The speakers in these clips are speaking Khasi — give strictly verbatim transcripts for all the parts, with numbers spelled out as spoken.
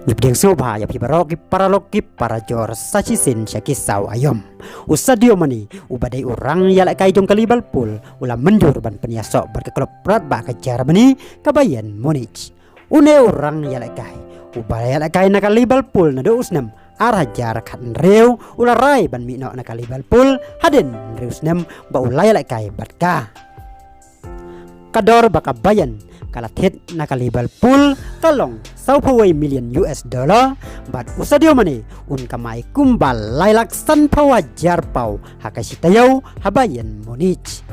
Ki pdiang sngewbha ïa phi baroh ki paralok ki parajor, sa shisien sha ki saw aïom. U Sadio Mane uba dei u rang ïalehkai jong ka Liverpool u la mynjur ban pynïasoh bad ka klub radbah ka Germany, ka Bayern Munich. Une u rang ïalehkai uba ïalehkai na ka Liverpool naduh u snem ar hajar khathynriew u la rai ban mih noh na ka Liverpool hadien hynriew snem ba u la ïalehkai bad ka. Ka dor ba ka Bayern ka la thied na ka Liverpool ka long sawphew wei million U S dollar, bad u Sadio Mane un kamai kumba lai lak sanphew hajar paw ha ka shi taïew ha Bayern Munich.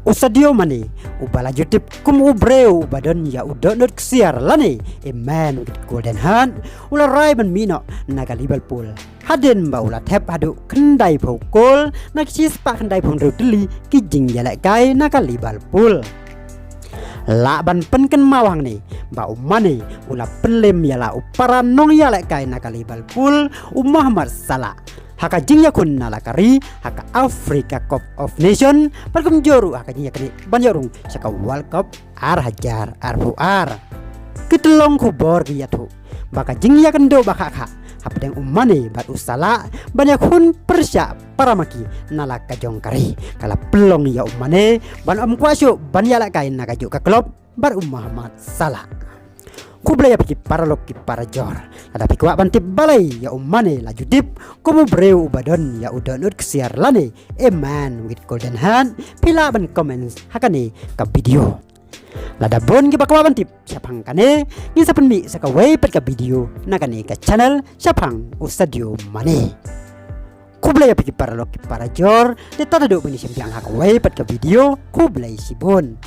U Sadio Mane uba la ju tip kum u briew uba don ïa u dohnud ksiar lane e man u kit Golden Heart u la rai ban mih noh na ka Liverpool hadien ba u la thep haduh khyndaiphew kol na ki shispah khyndaiphew hynriew tylli ki jingïalehkai na ka Liverpool. Lah ban pynkynmaw hangne ba u Mane u la pynlem ïa la u para nongïalehkai na ka Liverpool u Mohamed Salah ha ka jingïakhun na la ka ri ha ka Africa Cup of Nation, bad kumjuh ruh ha ka jingïaknieh ban ïoh rung sha ka World Cup ar hajar arphew ar. Ki tyllong khubor ki ïathuh ba ka jingïakynduh ba khah khah hapdeng u Mane bad u Salah ban ïakhun pyrshah para ma ki na la ka jong ka ri ka la pynlong ïa u Mane ban ym kwah shuh ban ïalehkai na kajuh ka klub bad u Mohamed Salah. Khublei ïa phi ki paralok ki parajor. Lada phi kwah ban tip balei ïa u Mane la ju tip kum u briew uba don ïa u dohnud ksiar lane e man u kit Golden Heart, phi lah ban comment ha kane ka video. Lada bun kiba kwah ban tip shaphang kane, ngin sa pynmih sa kawei pat ka video na kane ka channel shaphang u Sadio Mane. Khublei ïa phi ki paralok ki parajor, te tad haduh ban ïashem biang ha kawei pat ka video, khublei shibun.